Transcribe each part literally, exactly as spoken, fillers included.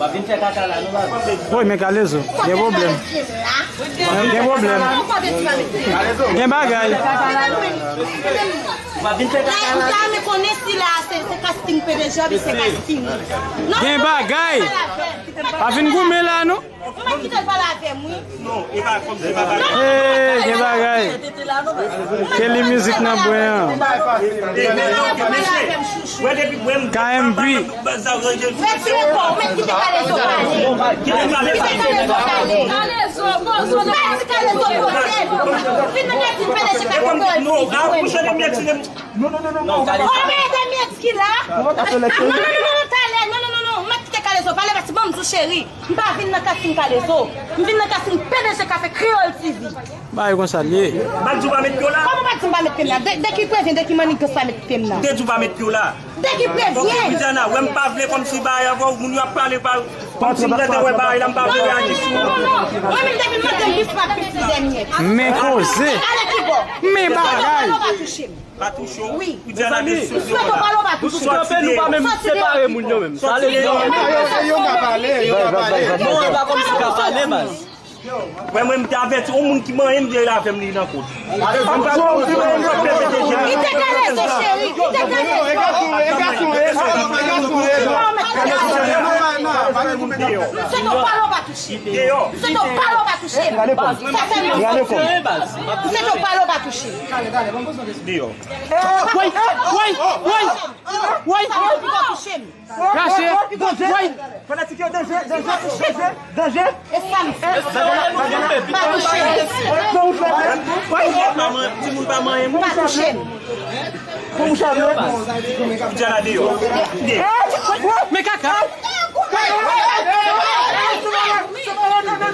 W ap vin fè kaka la, nou la. Woy, men Kalezo, gen pwoblèm. Gen pwoblèm. Gen bagay. W ap vin fè kaka la. La, men konnen si la, se, se casting P D G, se casting. Gen bagay. Pa vin goumen la, non. Ou pa kite l pale avè m, wi. Non, e pa kòm se pa bagay. Hey, gen bagay. Kelly Music nan bwen an. K M B. Retire kò w, mèt kite Kalezo pale. Kite Kalezo pale. Kalezo, poze w. Mèt Kalezo poze. Vin nan kazin P D G pa fè kò l. Non, a kouche de mèt, se de... Non, non, non, non, non. Kòman e de mèt ki la? Non, non, non, non, talè. Non, non, non, non. Mèt kite Kalezo pale, paske ban m di w, cheri. M pa vin nan casting Kalezo. M vin nan casting P D G Café Creole T V. Bagay konsa l ye. M pa t di w pa met pye w la. Kòman w pa t di m pa met pye m la? De, de ki prevyen, de ki mannigans pa met pye m nan? M te di w pa met pye w la. De ki prevyen? Widiana, wè m pa vle kòmsi bagay avè w, moun yo ap pale pa, kòmsi m gentan wè bagay la, m pa vle reyaji sou. Non, non, non, non. Mwen menm depi m mande m plis pa plis li dènye. Men koze. Ale ki bò? Men bagay. Pale w pa touche m. Pa touche w. Wi. Mezanmi, si w kanpe nou pa menm separe moun yo menm. Sa vle di yo ka pale, yo ka pale. Non, e pa kòmsi ka pale, baz. Mwen, mwen, m te avèti yon moun ki manyen m vire l avè m li nan kot. Kite Kalezo, cheri, kite Kalezo. M swete w pale w pa touche. M swete w pale w pa touche. Sa sèlman. M swete w pale w pa touche. Deyò. Woy, woy, woy, woy. Rache. Woy. Fanatik yo, danje, danje, danje, danje. E sa m fè. Pa touche m. Timoun pa manyen moun. Pa touche m. Pou mouche avè. Koutia la deyò. Men kaka.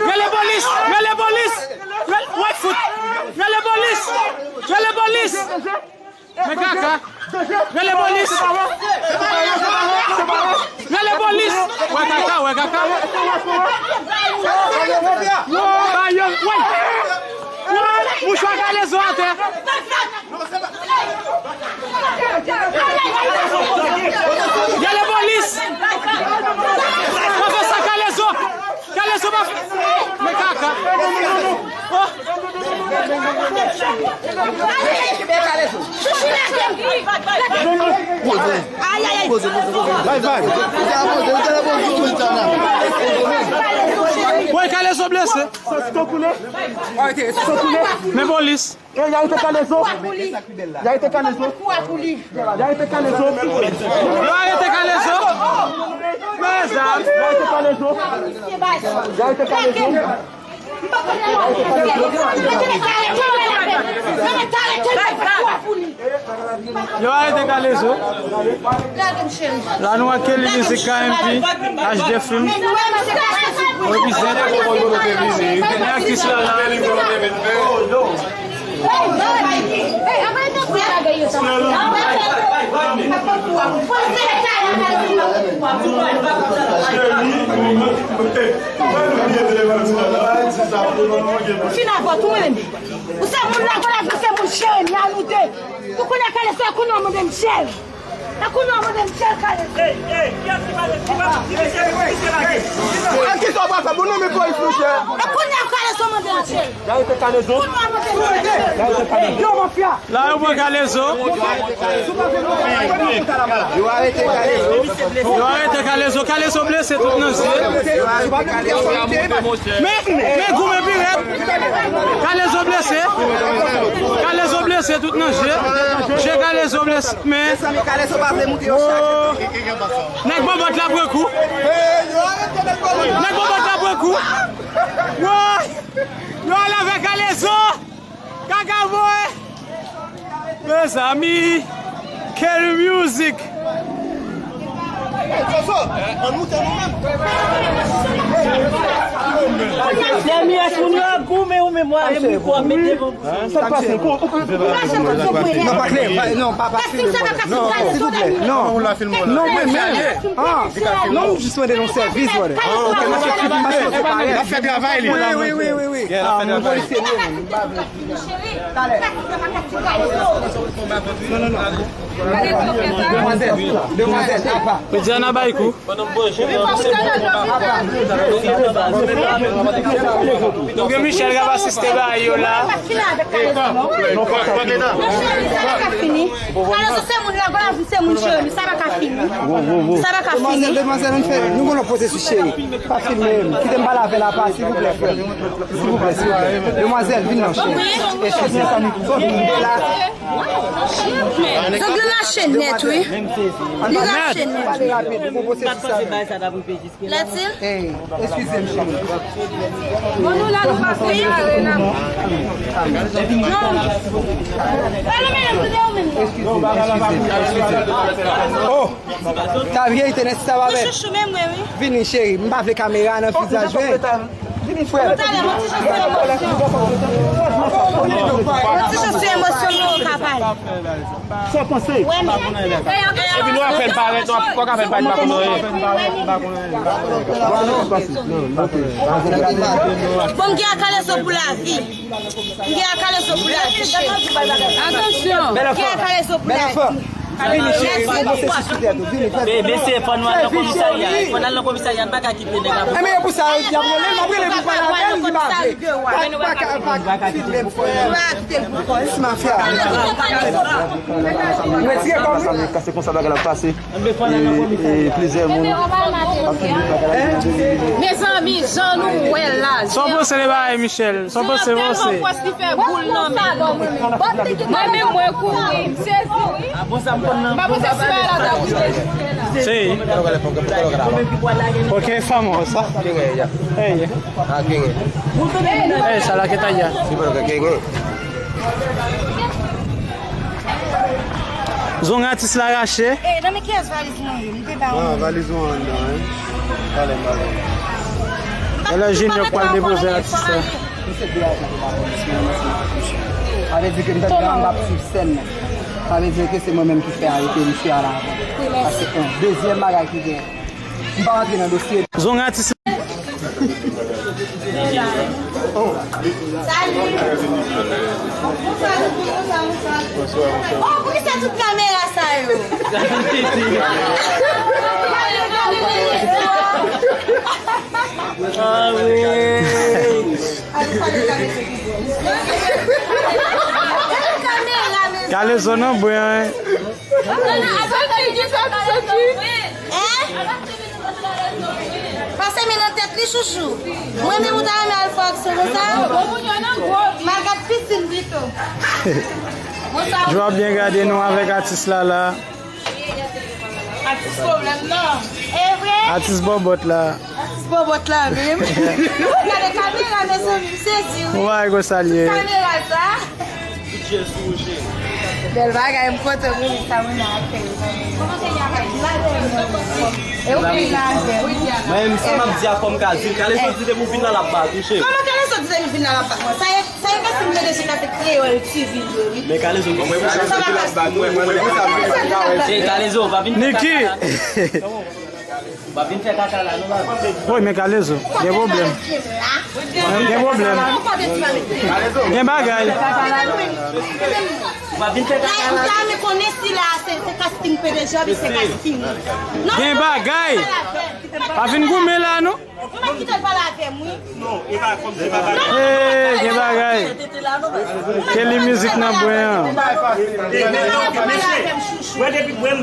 Rele polis! Rele polis! Rele, woy, fout! Rele polis! Rele polis! Men kaka! Rele polis! Rele polis! Wè kaka, wè kaka! Ba yo, woy! Woy! Mouchwa Kalezo atè! Rele polis! Pwofesè Kalezo! Kalezo pa fè. Men kaka. Oh. Chouchou lage m. Poze. Ay, ay, ay. Poze, poze, poze. Bay vag. Ou te la poze, ou te la poze, ou te la. Woy, Kalezo blese. Santi to koule. Santi to koule. Men polis. E, y arete Kalezo. Y arete Kalezo. Y arete Kalezo. Yo arete Kalezo. Mezanmi. Y arete Kalezo. Y arete Kalezo. Yo arete Kalezo. La nou ak Kelly Music, K M P, H D Film. Represent. Men aktris la la. Fin avè w tou, mwen menm. Ou se moun la, ou se moun Jeremi, a nou de. Ou konnen Kalezo, e kounye a w mande m chèl. E kounye a w mande m chèl, Kalezo. Ey, ey, kiyès ki pale? Ki pale? Ki misye, ki misye lage? An ki sa w pral fè? Bon, non, men polis, monchè. E kounye a Kalezo mande m chèl. Arete Kalezo. Kounye a mande m chèl. Yo, mafya. La, yo pran Kalezo. Yo arete Kalezo. Yo arete Kalezo. Kalezo blese tout nan je. Men, men goumen pi rèd. Kalezo blese. Kalezo blese tout nan je. Je Kalezo blese. Men. Nèg bòbòt la pran kou. Nèg bòbòt la pran kou. Woy! Yo ale avè Kalezo. Kaka voye. Mezanmi. Quel music. Dèmi ès moun yo ap goumen ou menm w ale moun pou ap mete. Sa k pase? Kou, kou. Non, pa klè, pa, non, pa, pa filme, brother. Non, silvouplè, non. Non, mwen menm. Ah, non, m jis mande yon sèvis, brother. Ok, mwen se filme, mwen se parèt. L ap fè travay li. Wi, wi, wi, wi, wi. Ah, mwen polisye li ye, mwen. M pa vle. Talè. Non, non, non. Demwazèl, demwazèl, apa. Widiana bay kou. Ou gen Michel k ap asiste bagay yo la. Sa pa ka fini. Kalezo se moun la, gwo lavi se moun cheri, sa pa ka fini. Sa pa ka fini. Demwazèl, demwazèl, ann fè, nou gon lòt pwosesis cheri. Pa filme m. Kite m pale avè l apa, silvouplè, frè m. Silvouplè, silvouplè. Demwazèl, vin non, cheri. Eskize m, zanmi. Zòt m la. Zòt li rache nèt, wi. Li rache nèt. Pale rapid, nou gon pwosesis sa. Lètil? Ey, eskize m, cheri. Bon, nou la, nou pa fè kare nan. Non. Eskize m, eskize m, eskize m. Oh! Tavye, Tennessee, sa va bèl. Vini, cheri. M pa vle kamera nan vizaj, wi. Vini, frè. Yon ti jan sou emosyon nou ka pale. Sa w panse? Epi nou ap fè l parèt, nou ap, kòk ap fè l parèt, pa konn anyen. Bon, m gen a Kalezo pou lavi. M gen a Kalezo pou lavi, cheri. Atansyon. M gen a Kalezo pou lavi. Vini, cheri, vini, se sou tèt ou, vini, fè. Be-, mesye, fò n al nan komisarya, fò n al nan komisarya, n pa ka kite nèg la. Enben, e pou sa, y ap rele, m ap rele pou pale avè l, li pa vle. Pa, pa ka, pa ka filme m, frè. Ti mafya. Retire kò m. Se konsa bagay la pase. E, e, plizyè moun ap filme bagay la. Mezanmi, jan nou wè la. Sa w panse de bagay, Michel? Sa w panse, panse? Mwen menm mwen kouri, m sezi wi. M pa panse si bagay la ta rive. Se. Ok, fanm sa. Hey. Hey, sa la ke ta ya. Zong atis la rache. Eh, nan men kiyès valiz mwen ye? M te ba ou. Ah, valiz ou anndan, hein? Talè m ba ou. Talè Junior pral depoze atis la. Misye degaje pou pa polis, men misye. Sa vle di ke m t ap, m ap swiv sèn nan. Sa vle di ke se mwen menm ki fè arete misye a la avan. Paske, bon, dezyèm bagay ki gen. M pa rantre nan dosye. Zong atis. Salut. Bonswa, bonswa, bonswa. Oh, poukisa tout kamera sa yo? Ah, wi. Kalezo nan bwen. Hein? Pase men nan tèt li, chouchou. Mwen menm ou ta renmen al fè aksyon konsa? M al gad pisin pito. Jwa byen gade nou avèk atis la la. Atis pwoblèm nan. E vre? Atis bòbòt la. Atis bòbòt la menm. Gade kamera, mezanmi, m sezi wi. Ou pa wè konsa l ye. Kamera sa. Bèl bagay, m kontan wi, sa mwen nan akèy. E ou vin la avè m. Mwen menm sa m ap di a fò m ka di l, Kalezo di depi w vin la l ap bat ou cheri. Kòman Kalezo di depi w vin la l ap bat mwen? Sa e, sa e paske m te deja kase kreyòl T V yo wi. Men Kalezo di sa. Sa va pase. Kalezo pa vin. Niki. W ap vin fè kaka la, nou la. Woy, men Kalezo, gen pwoblèm. Gen pwoblèm. Gen bagay. W ap vin fè kaka la. Ou ta renmen konnen si la, se, se casting P D G oubyen se casting. Gen bagay. Pa vin goumen la, non. Ou pa kite l pale avè m, wi. Non, e pa kòm se pa bagay. Hey, gen bagay. Kelly Music nan bwen an.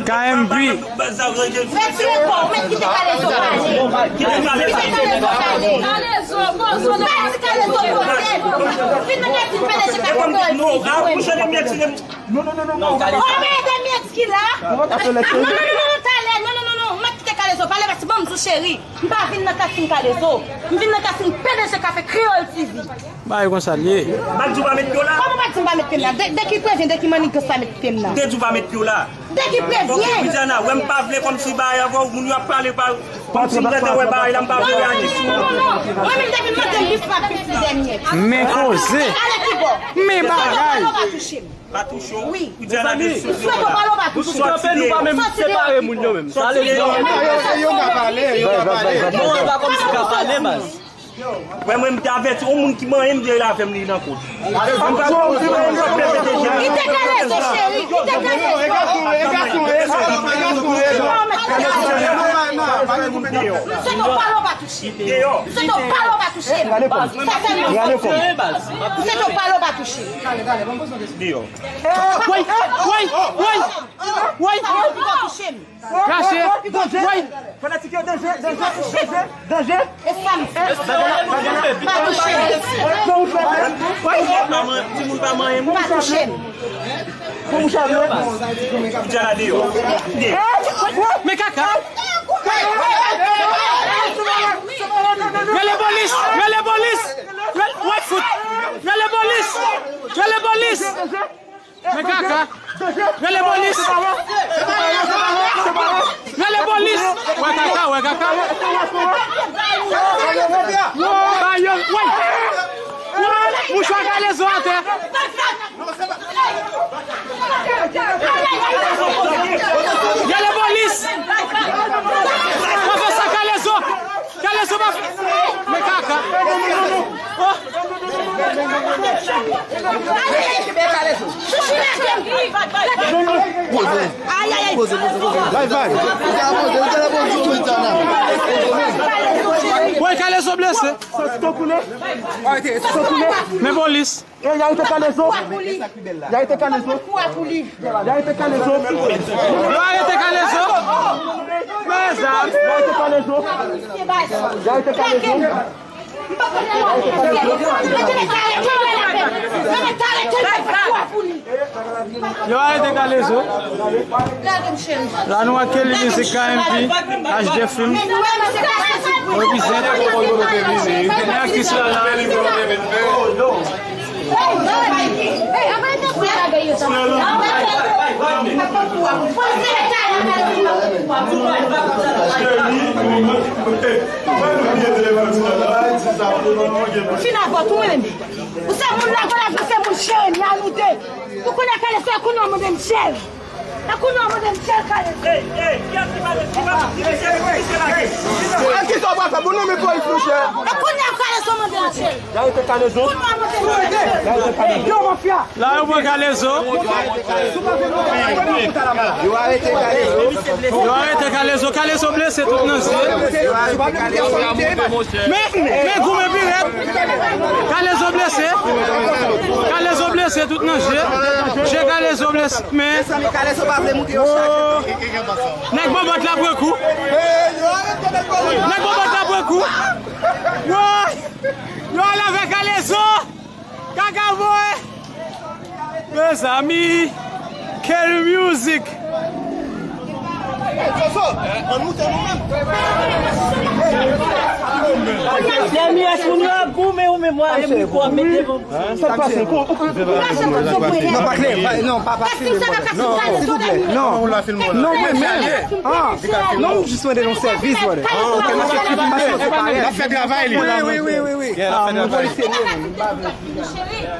K M B. Retire kò w, men kite Kalezo pale. Kite Kalezo pale. Kalezo, poze w. Mèsi Kalezo poze. Vin nan kazin P D G pa konprann. Non, non, non, non. Kòman e de mèt ki la? Non, non, non, non, talè. Non, non, non, non. M ap kite Kalezo pale paske ban m sou cheri. M pa vin nan casting Kalezo. M vin nan casting P D G Kafe Kreyòl T V. Bagay konsa l ye. M pa t di w pa met pye w la. Kòman w pa t di m pa met pye m la? De, de ki prevyen, de ki mannigans pa met pye m nan? M te di w pa met pye w la. De ki prevyen? Ok, Widiana, wè m pa vle kòmsi bagay avè w, moun yo ap pale pa, kòmsi m gentan wè bagay la, m pa vle reyaji sou. Non, non, non, non. Mwen menm depi m mande m plis pa plis li dènye. Men koze. Ale ki bò? Men bagay. Sèlman pale w pa touche m. Pa touche w. Wi. Mezanmi, sou sou pale w pa touche. Sou kanpe nou pa menm separe moun yo menm. Sa vle di yo ka pale, yo ka pale. Non, e pa kòmsi ka pale, baz. Wè mwen, m te avèti yon moun ki manyen m, vye l avè m li nan kot. Kite Kalezo, cheri, kite Kalezo. M swete w pale w pa touche. Deyò. M swete w pale w pa touche. Sa fè m. M swete w pale w pa touche. Deyò. Woy, woy, woy, woy. Rache. Woy. Fanatik yo, danje, danje, danje, danje. E sa m fè. Pa touche. Timoun pa manyen m. Pa touche m. Pou mouche avè. Koutia la deyò. Men kaka. Rele polis, rele polis. Rele, woy, fout. Rele polis. Rele polis. Men kaka. Rele polis. Rele polis. Wè kaka, wè kaka. Ba yo, woy. Mouchwa Kalezo atè. Rele polis. Pa fè sa Kalezo. Kalezo pa fè. Men kaka. Oh. Woy, Kalezo blese. Men polis. E, y arete Kalezo. Y arete Kalezo. Y arete Kalezo. Yo arete Kalezo. Mezanmi. Y arete Kalezo. Y arete Kalezo. Yo arete Kalezo. La nou ak Kelly Music, K M P, H D Film. Represent. Men aktris la la. Fin avè w tou mwen menm. Ou se moun la, ou se moun cheri m la, nou de. Ou konnen Kalezo, kounye a w mande m cheri. E kounye a w mande m cheri, Kalezo. Ey, ey, kiyès ki pale? Ki pale? Ki misye, ki misye lage? An ki sa w pral fè? Bon, non, men polis, monchè. E kounye a Kalezo mande m cheri. Y arete Kalezo. Kounye a w mande m cheri. Yo, mafya. La yo pran Kalezo. Yo arete Kalezo. Yo arete Kalezo. Kalezo blese tout nan zye. Men, men goumen pi rèd. Kalezo blese. Kalezo blese tout nan zye. Je Kalezo blese. Men. Nèg bòbòt la pran kou. Nèg bòbòt la pran kou. Woy! Yo ale avè Kalezo. Kaka voye. Mezanmi, Kelly Music. Dèmi ès moun yo ap goumen ou menm w ale moun pou w ap mete. Sa k pase? Non, pa klè, pa, non, pa, pa filme mwen. Non, silvouplè, non. Non, mwen menm. Ah, non, m jis mande yon sèvis, brother. Paske se pa rèl. L ap fè travay li. Wi, wi, wi, wi, wi. Ah, mwen polisye m ye, mwen. M pa vle.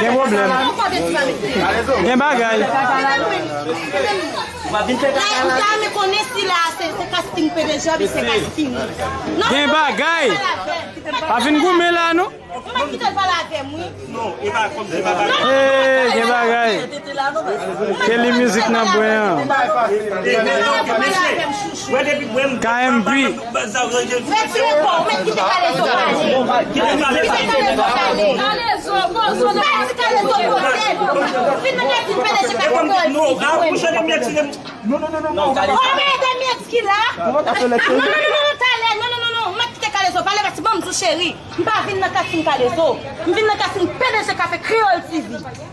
Gen pwoblèm. Gen bagay. Like, m ta renmen konnen si la se, se casting P D G oubyen se casting. Non, gen bagay. Pa vin goumen la, non. Ou mèt kite l pale avè m, wi. Hey, gen bagay. Kelly Music nan bwen an. K M B. Retire kò w, ou mèt kite Kalezo pale. Kite Kalezo pale. Kalezo, poze. Vin nan kay P D G ka fè kò l. Non, non, non, non, non. Kòman e de mèt ki la? Non, non, non, non, non, talè. Non, non, non, non. M ap kite Kalezo pale, paske ban m di w, cheri. M pa vin nan casting Kalezo. M vin nan casting P D G Café Creole T V.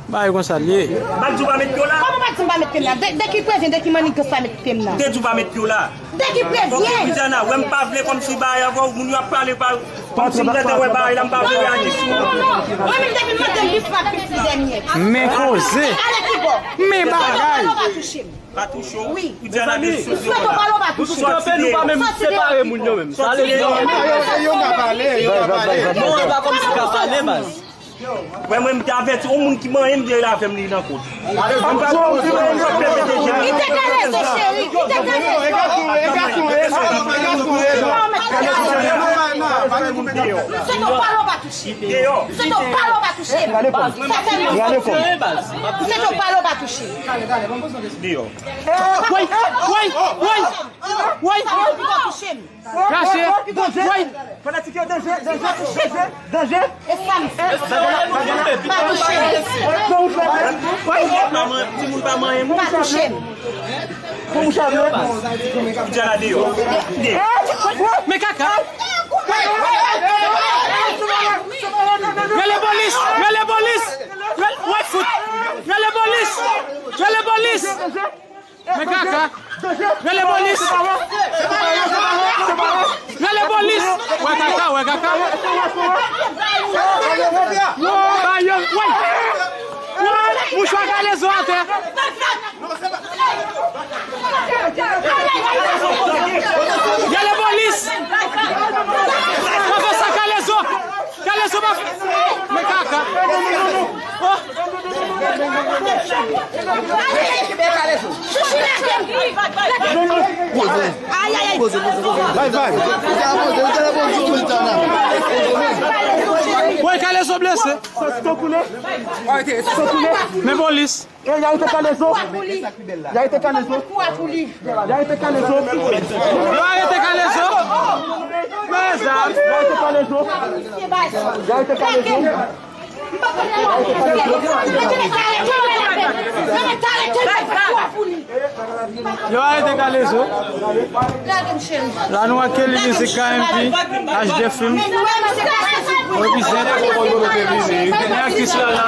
Bagay konsa l ye. M pa di w pa met pye w la. Kòman w pa di m pa met pye m la? De, de ki prevyen, de ki mannigans pa met pye m nan? M te di w pa met pye w la. Te ki prevyen. Widiana, wè m pa vle kòmsi bagay avè w, moun yo ap pale pa. Kòmsi m gentan wè bagay la, m pa vle reyaji sou. Non, non, non. Mwen menm depi m mande m bif pa bif li dènye. Men koze. Ale ki bò. Men bagay. Pale pa touche m. Pa touche w. Wi. Widiana de sou. Sou to pale pa touche m. Soti deyò. Soti deyò. Soti deyò. Yo ka pale, yo ka pale. Non, e pa kòmsi ka pale, baz. Wè mwen, m te avèti yon moun ki manyen m, vye l avè m, li nan kot. Li te kale zo, cheri, li te kale zo. Misye to pale w pa touche. Misye to pale w pa touche. Sa fè m. Misye to pale w pa touche. Woy, woy, woy, woy. Woy. Pale w pa touche m. Kache. Woy. Fanatik yo, danje, danje, danje, danje. E sa m fè. Pa touche m. Timoun pa manyen m. Pa touche m. Widiana deyò. Men kaka. Rele polis! Rele polis! Rele, woy fout! Rele polis! Rele polis! Men kaka. Rele polis. Rele polis. Wè kaka, wè kaka. Ba yo, wè. Wè, mouchwa kale zo atè. Rele polis. Pa fè sa, kale zo. Kale zo pa fè. Men kaka. Oh. Chouchou lage m. Poze. Ay, ay, ay. Poze, poze, poze. Bay, bay. Ou te la poze, ou te la poze, ou te la poze. Woy, kale zo blese. Sòti to koule. Sòti to koule. Men polis. E, y a été kale zo. Y a été kale zo. Y a été kale zo. Yo arete kale zo. Men zam. Y a été kale zo. Y a été kale zo. Yo arete kale zo. La nou ak Kelly Music, K M P, H D Film. Represent. Gen aktris la la.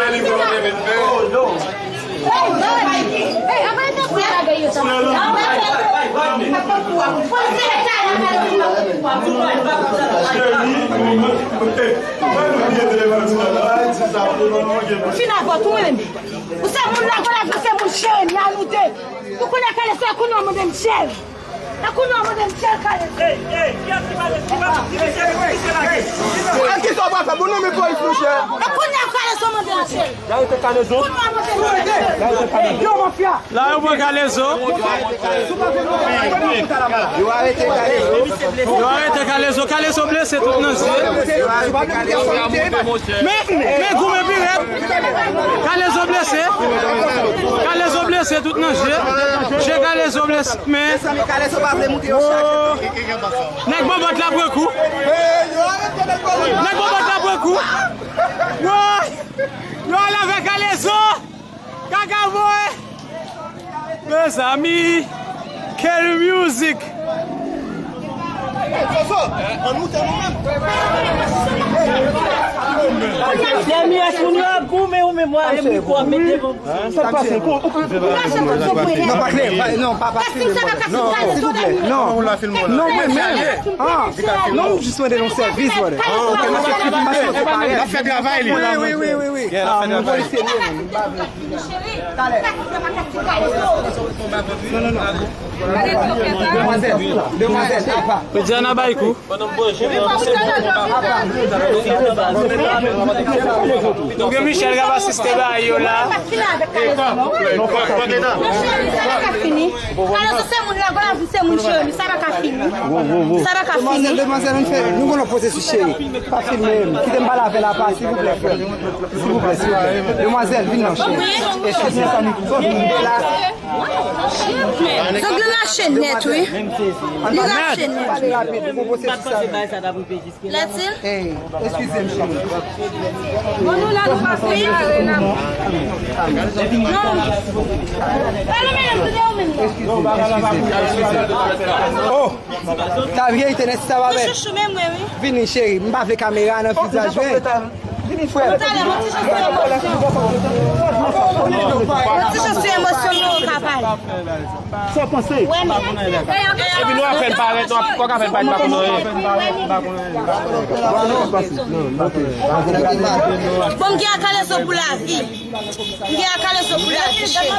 Fin avè w tou, mwen menm. Ou se moun la, ou se moun cheri, la nou te. Ou konnen kale se kounye w mande m cheri. E kounye w mande m cheri kale. Kisa w pral fè? Bon, non, men polis, monchè. E kounye w kale se mande m cheri. Kounye w mande m cheri. Yo, mafya. La yo pran kale zo. Yo arete kale zo. Yo arete kale zo. Kale zo blese tout nan zye. Men, men goumen pi rèd. Kale zo blese. Kale zo blese tout nan zye. Je kale zo blese. Men. Nèg bòbòt la pran kou. Nèg bòbòt la pran kou. Woy! Yo ale avè kale zo. Kaka voye! Mezanmi! Kelly Music! Dèmi ès moun yo ap goumen ou menm w ale mikwo ap mete. Sa k pase? Kou, kou, kou. Non, pa klè, pa, non, pa, pa filme, brother. Non, silvouplè, non. Non, mwen menm. Ah, non, m jis mande yon sèvis, brother. Ah, ok, m ap fè travay li. L ap fè travay li. Wi, wi, wi, wi, wi. Ah, mwen polisye li ye, mwen. M pa vle. Talè. Non, non, non. Demwazèl, demwazèl, apa. Widiana bay kou. Ou gen Michel k ap asiste ba yo la. Sa pa ka fini. Alò, se moun la, gwo la, se moun cheri, sa pa ka fini. Sa pa ka fini. Demwazèl, demwazèl, ann fè, nou gon pwosesis cheri. Pa filme m. Kite m pale avè l apa, silvouplè, frè m. Silvouplè, silvouplè. Demwazèl, vin non, cheri. Eskize m, zanmi. Zong li rache nèt, wi. Li rache nèt. Pale rapid, nou gon pwosesis sa. Lètil? Ey, eskize m, cheri. Bon, nou la, nou pa fè kare la. Non. Pale, men, nou te ou menm. Eskize m, eskize m, eskize m. Oh! Ta vye, te nèt sa va bèl. Chouchou, men mwen, wi. Vini, cheri. M pa vle kamera nan vizaj mwen. Talè, yon ti jan sou emosyon. Yon ti jan sou emosyon, nou ka pale. Sa w panse? Epi nou ap fè l parèt, nou ap, kòk ap fè l parèt pa konn anyen. Bon, m gen akalezo pou lavi. M gen akalezo pou lavi, cheri.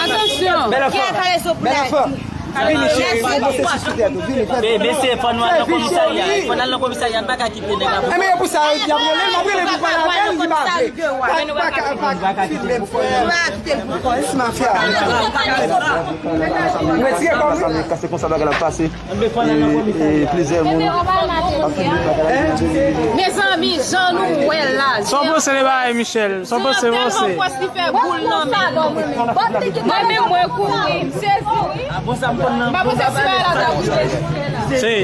Atansyon. M gen akalezo pou lavi. Vini, cheri, m pase sou tèt ou. Vini, fè. Be-, mesye, fò nou al nan komisarya. Fò n al nan komisarya, n pa ka kite nèg la. Enben, e pou sa, y ap rele, m ap rele pou pale avè l, li pa vle. Pa, pa ka, pa ka kite l pou kò l. Ti mafya. M retire kò m, wi. Se konsa bagay la pase. E, e plizyè moun ap fini bagay la. Mezanmi, jan nou wè la. Sa w panse de bagay, Michel? Sa w panse, panse? Fè boul nan men. Mwen menm, mwen kouri, m sezi, wi. M pa panse si bagay la ta bouche. Si.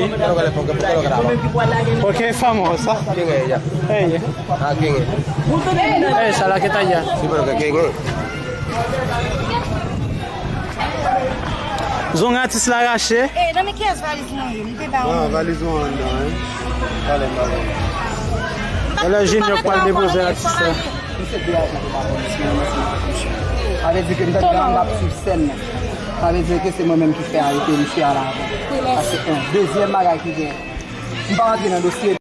Ok, fanm sa. Hey. Hey, sa la ke ta ya. Zong atis la rache. E, nan men kiyès valiz mwen ye? M te ba ou. Ah, valiz ou anndan, hein? Talè, talè. Talè Junior pral depoze atis la. Sa vle di ke m t ap, m t ap swiv sèn nan. Sa vle di ke se mwen menm ki fè arete misye a la avan. Sa se yon. Dezyèm bagay ki gen. M pa rantre nan dosye.